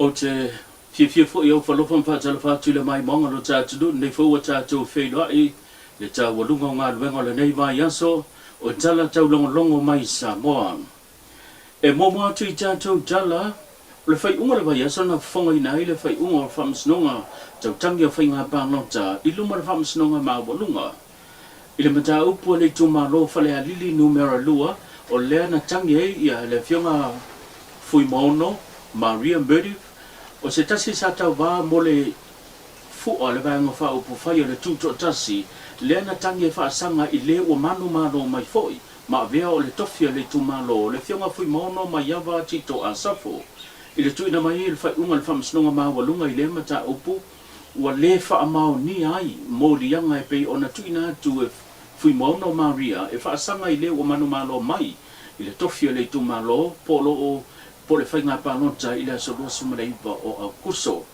Ou te fiafia foi e ofo alofa ma faatalofa atu i le maimoaga o lo ta atunuu lenei foi ua tatou feiloai le taualuga o galuega o lenei vaiaso o tala taulogologo mai Samoa. E muamua atu i tatou tala, o le faaiuga o le vaiaso na fofogaina ai le faaiuga o le Faamasinoga Tautagi o Faiga Palota i luma o le Faamasinoga Maualuga i le mataupu a le itumalo Falealili Numera 2 o lea na tagi ai ia le Afioga Fuimaono Maria Murdiff o se tasi sa tauvā mo le fua le Vaega Faaupufai o le Tutoatasi lea na tagi e faasaga i le ua manumalo mai foi ma avea o le tofi a le itumalo le Afioga Fuimaono Maiava Tito Asafo i le tuuina mai ai o le faaiuga a le Faamasinoga Maualuga i lea mataupu ua lē faamaonia ai moliaga e pei ona tuuina atu e Fuimaono Maria e faasaga i le ua manumalo mai i le tofi o le itumalo po o lo o po o le faiga palota i le aso 29 o Aokuso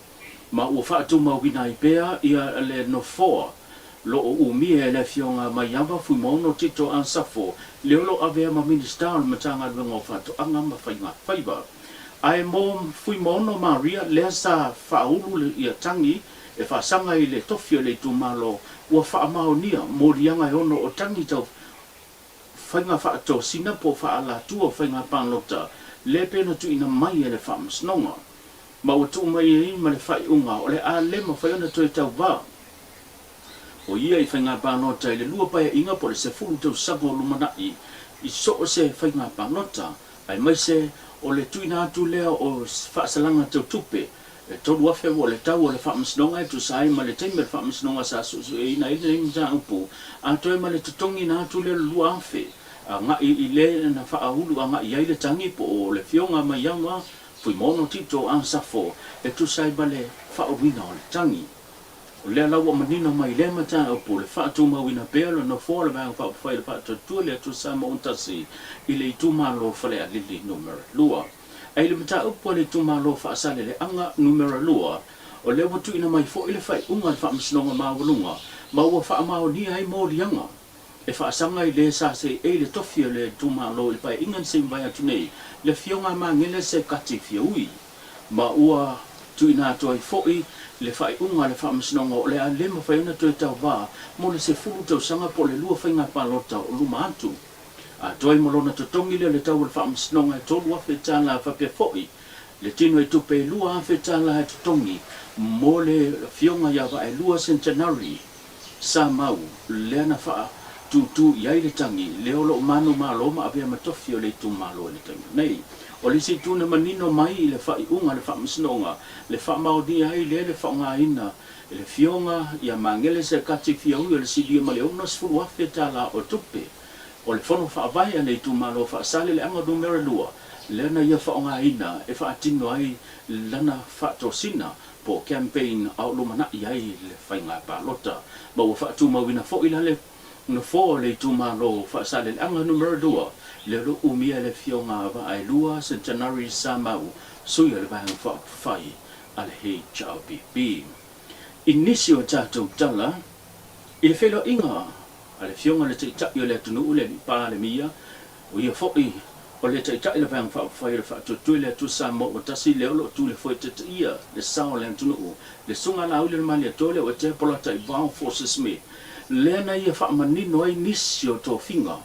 ma ua faatumauina ai pea ia le nofoa lo o umia e le Afioga Maiava Fuimaono Tito Asafo le o lo o avea ma Minisita o le Matagaluega o Faatoaga ma Faiga Faiva. Ae mo Fuimaono Maria lea sa faaulu ia tagi e faasaga i le tofi o le itumalo ua faamaonia moliaga e ono o tagi tau faiga faatosina po o faaalatua o faiga palota lea pei ona tuuina mai e le Faamasinoga ma ua tuu mai ai ma le faaiuga o le a le mafai ona toe tauvā o ia i faiga palota i le lua paeaiga po o le 10 tausaga o lumanai i so o se faiga palota aemaise o le tuuina atu lea o faasalaga tau tupe e 3,000 ua o le tau o le Faamasinoga e tusa ai ma le taimi o le Faamasinoga sa suesueina ai lenei mataupu, atoa ai ma le totogiina atu lea o le 2,000 agai i le na faaulu agai ai le tagi po o le Afioga Maiava Fuimaono Tito Asafo e tusa ai ma le faauluina o le tagi. O lea la ua manino mai lea mataupu le faatumauina pea o le nofoa o le Vaega Faaupufai o le Faatuatua le Atua Samoa Tasi i le itumalo Falealili Numera 2. Ae i le mataupu a le itumalo Faasaleleaga Numera 2, o lea ua tuuina mai foi le faaiuga a le Faamasinoga Maualuga ma ua faamaonia ai moliaga e faasaga i le sa seei le tofi o le itumalo i le paeaiga na se i mavae atu nei, le Afioga a Magele Sekati Fiaui. Ma ua tuuina atu ai foi le faaiuga a le Faamasinoga o le a le mafai ona toe tauvā mo le 10 tausaga po o le lua faiga palota o luma atu. Atoa ai ma lona totogi lea o le tau o le Faamasinoga e $3,000 faapea foi le tino i tupe e $2,000 e totogi mo le Afioga ia Vaaelua Centenary sa mau lea na faatūtū i ai le tagi lea o lo o manumalo ma avea ma tofi o le itumalo i le taimi nei. O le isi itu na manino mai i le faaiuga a le Faamasinoga le faamaonia ai lea le faaaogaina e le Afioga ia Magele Sekati Fiaui o le silia ma le $60,000 o tupe o le Fono Faavae a le itumalo Faasaleleaga Numera 2 lea na ia faaaogaina e faatino ai lana faatosina po o campaign a o lumanai ai le faiga palota ma ua faatumauina foi la le nofoa o le itumalo Faasaleleaga Numera 2 lea o lo o umia e le Afioga a Vaaelua Centenary Samau, sui o le Vaega Faaupufai a le HRPP. I nisi o tatou tala i le feiloaiga a le Afioga i le Taitai o le atunuu le Alii Palemia, O ia foi o le Taitai o le Vaega Faaupufai o le Faatuatua i le Atua Samoa ua tasi lea o lo o tu i le foe taitaia le sa o le atunuu, le Susuga Laauli o le Malietoa le Uatea Polata Ivao Force Smith, lea na ia faamanino ai nisi o tofiga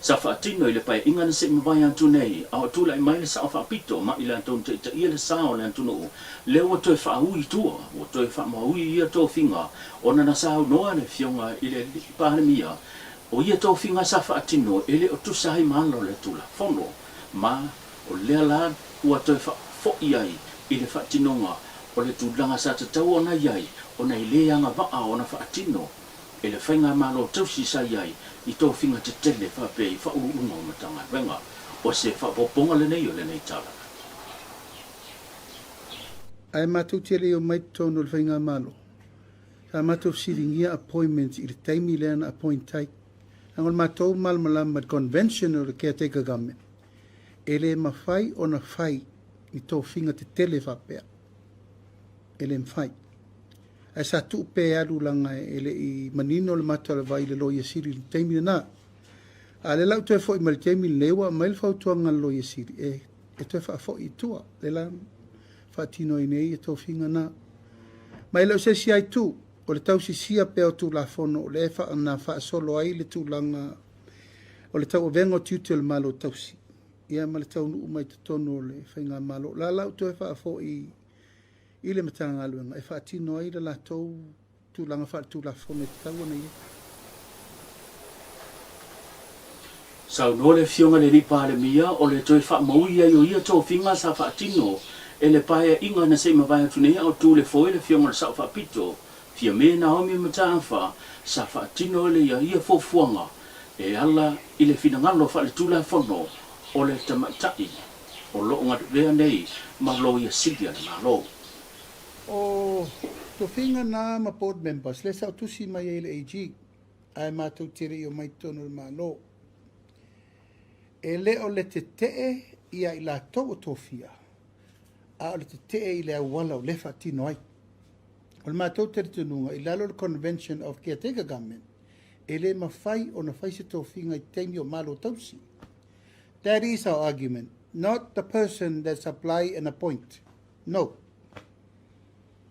sa faatino i le paeaiga na se i mavae atu nei, a o tulai mai le Sao Faapito ma i latou na taitaia le sa o le atunuu, lea ua toe faaui i tua, ua toe faamaui ia tofiga ona na saunoa le Afioga i le Palemia O ia tofiga sa faatino e le o tusa ai ma ala o le Tulafono, ma o lea la ua toe faafoi ai i le faatinoga o le tulaga sa tatau ona i ai ona e le agavaa ona faatino e le Faigamalo tausi sa i ai i tofiga tetele faapea i faauluuluga o Matagaluega. O se faaopoopoga lenei o lenei tala. Ae matou te le i omai totonu o le Faigamalo, Sa matou fesiligia appointments i le taimi lea na appoint ai. Leaga o le matou malamalama i le convention o le caretaker government, e le mafai ona fai ni tofiga tetele faapea. E le mafai. Ae sa tuu pea e alu leaga e le i manino le matou alavai i le Loia Sili i le taimi lena. A o lea la ua toe foi mai i le taimi lenei ua aumai le fautuaga a le Loia Sili e, e toe faafoi i tua. Le la faatino ai nei ia tofiga na. Ma e le o se isi itu, o le tausisia pea o Tulafono o lea e na faasolo ai le tulaga o le tauavega o tiute o le Malo tausi, ia ma le taunuu mai totonu o le Faigamalo. O la la ua toe faafoi i le Matagaluega e faatino ai le latou tulaga faaletulafono e tatau ona i ai. Saunoa le Afioga i le Alii Palemia o le toe faamaui ai o ia tofiga sa faatino e le paeaiga na se i mavae atu nei a o tu le foe le Afioga i le Sao Faapito Fiame Naomi Mataafa sa faatino e le ia ia fuafuaga e ala i le finagalo faaletulafono o le tamaitai o lo o galulea nei ma Loia Sili a le Malo. O tofiga na ma board members lea sa ou tusi mai ai i le AG ae matou te le i omai i totonu o le Malo. E le o le tetee ia i latou o tofia, a o le tetee i le auala o lea e faatino ai. O le matou talitonuga i lalo o le Convention of Caretaker Government, e le mafai ona fai se tofiga i taimi o Malo tausi. That is our argument, not the person that supply and appoint. No.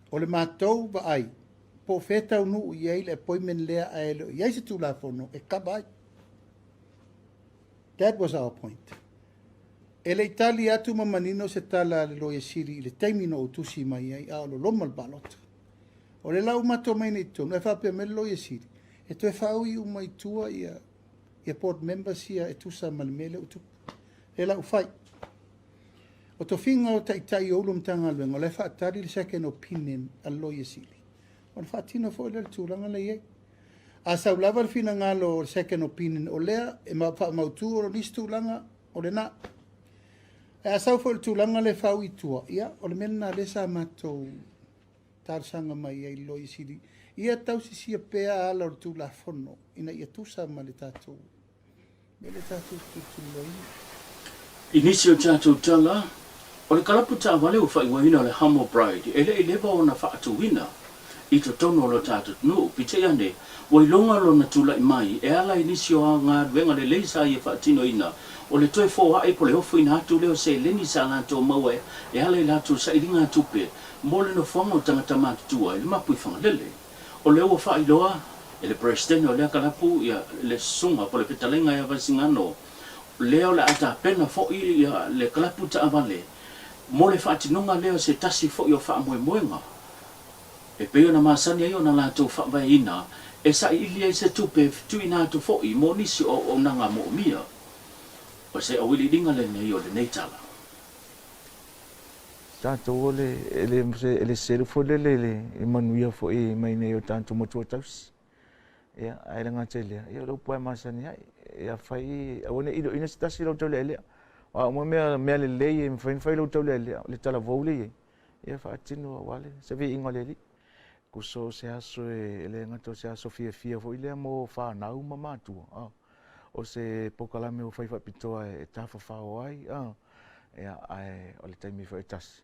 O le matou vaai, po o fea e taunuu i ai le appointment lea ae le o i ai se Tulafono e cover ai. That was our point. E le i tali atu ma manino se tala a le Loia Sili i le taimi na ou tusi mai ai a o loloma le palota. O le la ua matou mai nei i totonu, ae faapea mai le Loia Sili, e toe faaui uma i tua ia ia board members ia e tusa ma le mea lea ua tupu. Lea la ua fai. O tofiga o Taitai o Ulu o Matagaluega, o la e faatali le second opinion a le Loia Sili, ona faatino foi lea o le tulaga la e i ai. A sau lava le finagalo o le second opinion o lea e faamautu o nisi tulaga, o lena. Ae a sau foi le tulaga lea e faaui i tua, ia, o le mea lena lea sa matou talosaga mai ai i le Loia Sili, ia tausisia pea ala o le Tulafono ina ia tusa ma le tatou mea lea tatou te tulituliloaina. I nisi o tatou tala, o le kalapu taavale ua faaigoaina o le Humble Bride e le i leva ona faatuina i totonu o lo tatou atunuu. Peitai ane, ua iloga lona tulai mai e ala i nisi o galuega lelei sa ia faatinoina, o le toe foai po o le ofoina atu lea o seleni sa latou maua e ala i latou sailiga tupe mo le nofoaga o tagata matutua i le Mapuifagalele. O lea ua faailoa e le Peresetene o lea kalapu ia le Susuga po o le Fetalaiga ia Vaisigano lea o le a tapena foi ia le kalapu taavale mo le faatinoga lea o se tasi foi o faamoemoega e pei ona masani ai ona latou faavaeina e sailiili ai se tupe e tuuina atu foi mo nisi o auaunaga moomia. O se auiliiliga lenei o lenei tala. Tatou o le e le e le selu foi lele i le manuia foi mai nei o tatou matua tausi. Ia, ae le gata i lea, ia o le upu lava e masani ai, ia fai, aua ne i iloina se tasi lau taulealea. O a uma mea, mea lelei e mafai ona fai lau taulealea, o le talavou lea e i ai, ia faatino aua le se viiga o le Alii. Tusa o se aso e le gata o se aso fiafia foi lea mo fanau ma matua, o se polokalame ua fai faapitoa e tafafao ai, ia, ae o le taimi foi e tasi,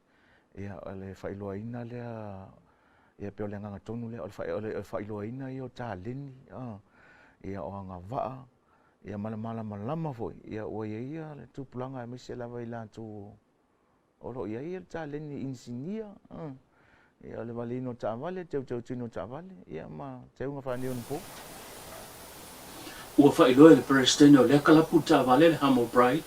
ia, o le faailoaina lea, ia pei o le agaga tonu lea, o le faailoaina ia o taleni, ia o agavaa, ia ma le malamalama foi, ia ua i ai ia le tupulaga aemaise lava i latou O lo o i ai le taleni inisinia, ia, o le valeina o taavale, teuteutina o taavale, ia, ma teuga faaneionapo. Ua faailoa e le Peresetene o lea kalapu taavale le Humble Bride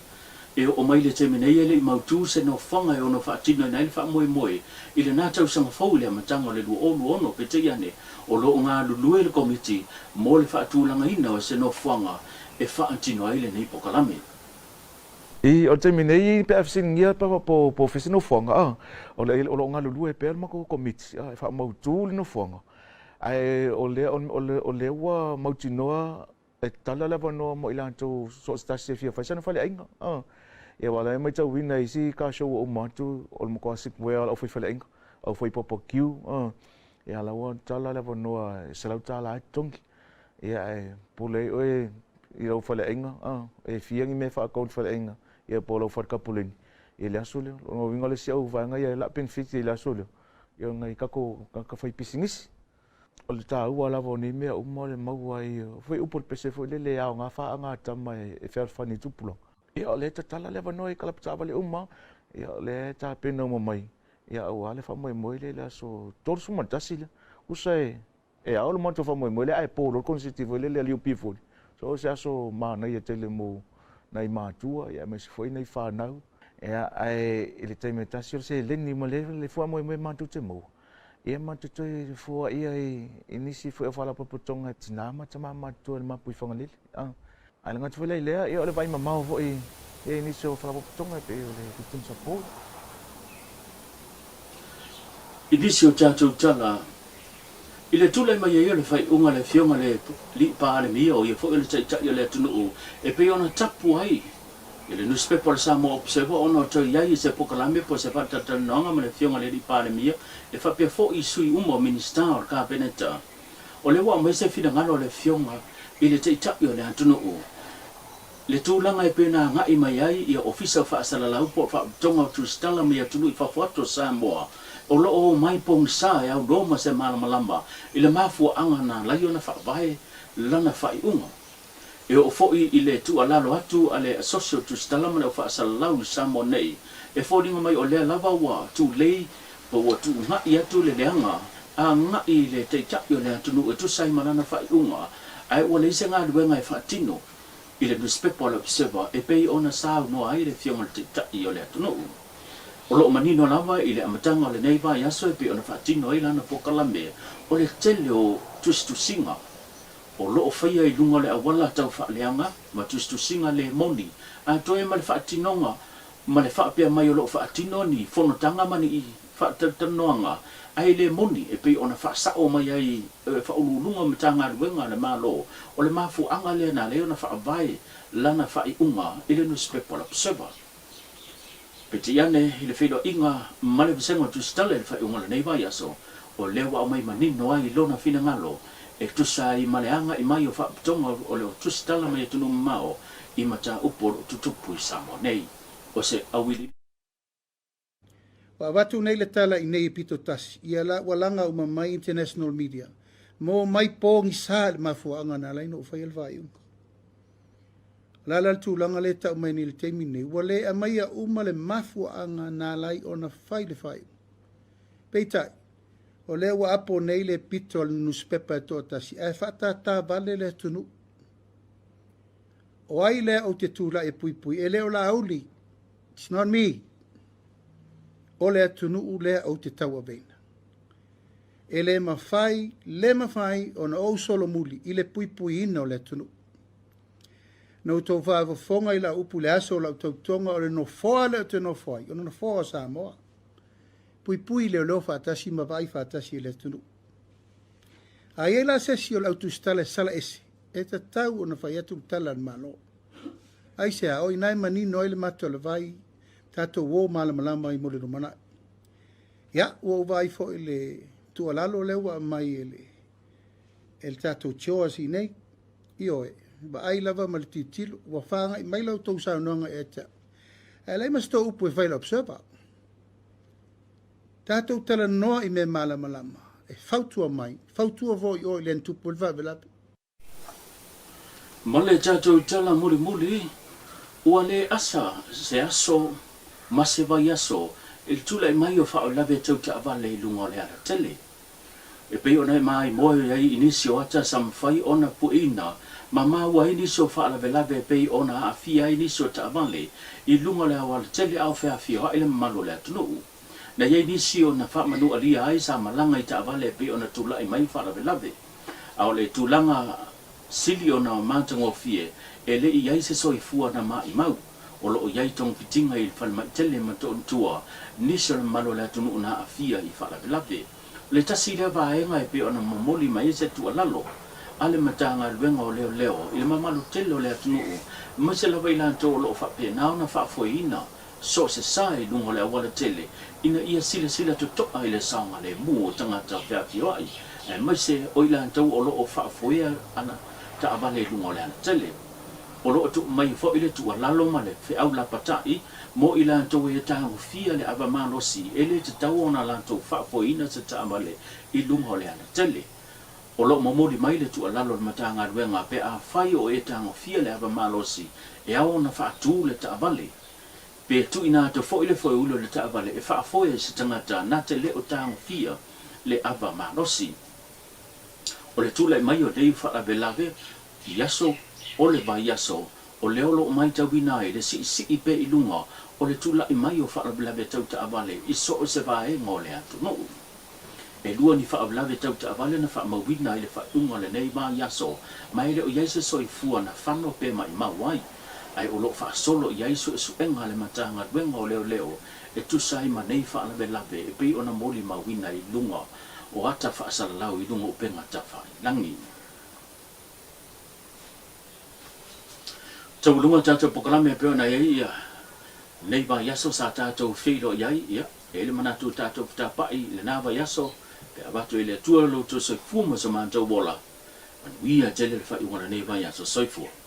e oo mai i le taimi nei e le i mautu se nofoaga e ono faatinoina ai le faamoemoe i lena tausaga fou i le amataga o le 2026, peitai ane o lo o galulue le Komiti mo le faatulagaina o se nofoaga e faatino ai lenei pokalame. I, o le taimi nei pe a fesiligia po o fea se nofoaga, a, o le, o lo o galulue pea le matou komiti, a, e faamautu le nofoaga, ae o lea, o le, o lea ua mautinoa e tatala le avanoa mo i latou so o se tasi e fia fai sana faleaiga, a. Ia aua o la e matauina i isi car show ua uma atu, o le matua sikuea o le aufai-faleaiga, aufai barbecue, a. Ia la ua tatala le avanoa e $100 ai totogi. Ia ae pule ai oe i lau faleaiga, a, e fia ni mea e faatau i le faleaiga, ia po o lau fale tapuleni, i le aso lea. O lona uiga o le isi au vaega ia e laa penefiti i le aso lea, ia o nai tatou tagata faipisinisi. O le taua lava o nei mea uma o le maua ai, foi upu o le pese foi lele e aoga faagatama e fealofani i tupulaga. Ia o lea e tatala le avanoa i kalapu taavale uma, ia o lea e tapena uma mai. Ia auā le faamoemoe lea i le aso 31 lea. Tusa e e ao le matou faamoemoe lea ae po loa le koneseti foi lele a le UP40. So o se aso manaia tele mo nai matua ia aemaise foi nai fanau. Ia ae i le taimi e tasi o le seleni ma le le faamoemoe matou te maua, ia matou toe foaia i nisi foi o faalapotopotoga e tina ma tama matutua i le mapu i Fagalele. Ae le gata foi la i lea, ia o le vaai mamao foi i nisi o faalapotopotoga e pei o le Victim Support. I nisi o tatou tala, i le tulai mai ai o le faaiuga a le Afioga i le Alii Palemia, o ia foi o le Taitai o le atunuu, e pei ona tapu ai i le nusipepa o le Samoa Observer ona o toe i ai i se polokalame po o se faatalatalanoaga ma le Afioga i le Alii Palemia e faapea foi i sui uma o Minisita o le Kapeneta. O lea ua aumai se finagalo a le Afioga i le Taitai o le atunuu i le tulaga e pei ona agai mai ai ia Ofisa o Faasalalau po o Faapotopotoga o Tusitala mai atunuu i fafo atu o Samoa o lo o omai pogisa e aunoa ma se malamalama i le mafuaaga na ala ai ona faavae lana faaiuga. E oo foi i le tuualalo atu a le Asosi o Tusitala ma le Au Faasalalau i Samoa nei, e foliga mai o lea lava ua tulei po ua tuuga'i atu le leaga aga'i i le Taitai o le atunuu e tusa ai ma lana faaiuga, ae ua leai se galuega e faatino i le nusipepa o le Observer e pei ona saunoa ai le Afioga i le Taitai o le atunuu. O lo o manino lava i le amataga o lenei vaiaso e pei ona faatino ai lana polokalame o le tele o tusitusiga o lo o faia i luga o le auala tau faaleaga ma tusitusiga le moni atoe ma le faatinoga ma le faapea mai o lo o faatino ni fonotaga ma ni faatalatalanoaga ae le moni e pei ona faasao mai ai e Faauluuluga o Matagaluega a le Malo o le mafuaaga lea na ala ai ona faavae lana faaiuga i le nusipepa o le Observer. Peitai ane i le feiloaiga ma le Vasega o Tusitala i le faaiuga o lenei vaiaso, o lea ua aumai manino ai lona finagalo e tusa ai ma le aga'i mai o faapotoga o le Tusitala mai atunuu mamao i mataupu o lo o tutupu i Samoa nei. O se auiliiliga. Ua avatu nei le tala i nei e pito tasi, ia la ua laga uma mai international media mo mai pogisa i le mafuaaga na ala ai ona ou faia le faaiuga. O le a la le tulaga lea e tau mai nei i le taimi lenei, ua le aumaia uma le mafuaaga na ala ai ona fai le faaiuga. Peitai, o lea ua apo nei le pito a le nusipepa e toatasi ae faatātā vale le atunuu. O ai lea ou te tulai e puipui? E le o Laauli. It's not me. O le atunuu lea ou te tauaveina. E le mafai, le mafai ona ou solomuli i le puipuiina o le atunuu. Na outou faafofoga i lau upu i le aso o lau tautoga o le nofoa lea ou te nofo ai, o le nofoa o Samoa. Puipui leoleo faatasi ma vaai faatasi i le atunuu. A i ai la se isi o le au tusitala e sala ese, e tatau ona fai atu le tala a le Malo. Aisea, o i ina e manino ai le mata o le vai, tatou o malamalama ai mo le lumanai. Ia, ua ou vaai foi i le tuualalo lea ua aumai e le, e le tatou CHOAS i inei. Ioe, vaai lava ma le tilotilo, ua faagai mai la outou saunoaga ia te au. Ae leai ma se tou upu e fai i le Observer. Tatou talanoa i mea malamalama, e fautua mai, fautua foi oe i le tupu ai le faalavelave. Ma le tatou tala mulimuli, ua le asa se aso ma se vaiaso i le tulai mai o faalavelave tau taavale i luga o le alatele. E pei ona e maimoa ai i nisi o ata sa mafai ona pueina ma maua ai nisi o faalavelave e pei ona aafia ai nisi o taavale i luga o le aualatele a o feafioai le mamalu o le atunuu. Na i ai nisi ona faamanualia ai sa malaga i taavale e pei ona tulai mai faalavelave. A o le tulaga sili ona matagofie, e le i ai se soifua na maimau. O lo o i ai togafitiga i le falemai tele ma Motootua nisi o le mamalu o le atunuu na aafia i faalavelave. O le tasi lea vaega e pei ona momoli mai ai se tuualalo a le Matagaluega o Leoleo i le mamalu tele o le atunuu, aemaise lava i latou o lo o faapena ona faafoeina so o se sa i luga o le auala tele ina ia silasila totoa i le saogalemu o tagata feafioai, aemaise o i latou o lo o faafoea ana taavale i luga o le alatele. O lo o tuu mai foi le tuualalo ma le feau lapatai mo i latou e tagofia le ava malosi e le tatau ona latou faafoeina se taavale i luga o le alatele. O lo o momoli mai le tuualalo a le Matagaluega pe afai o e tagofia le ava malosi e ao ona faatu le taavale. Pe tuuina atu foi le foeuli o le taavale e faafoe e se tagata na te le o tagofia le ava malosi. O le tulai mai o nei faalavelave i aso o le vaiaso, o lea o lo o matauina ai le siisii pea i luga o le tulai mai o faalavelave tau taavale i so o se vaega o le atunuu. E lua ni faalavelave tau taavale na faamauina i le faaiuga o lenei vaiaso, ma e le o i ai se soifua na fano pe maimau ai, ae o lo o faasolo i ai suesuega a le Matagaluega o Leoleo e tusa ai ma nei faalavelave e pei ona molimauina i luga o ata faasalalau i luga o upega tafailagi. Taualuga tatou polokalame e pei ona i ai ia lenei vaiaso sa tatou feiloai ai, ia, e i ai le manatu tatou fetapa'i i lena vaiaso pe avatu e le Atua lo outou soifua ma so matou ola. Manuia tele le faaiuga o lenei vaiaso. Soifua.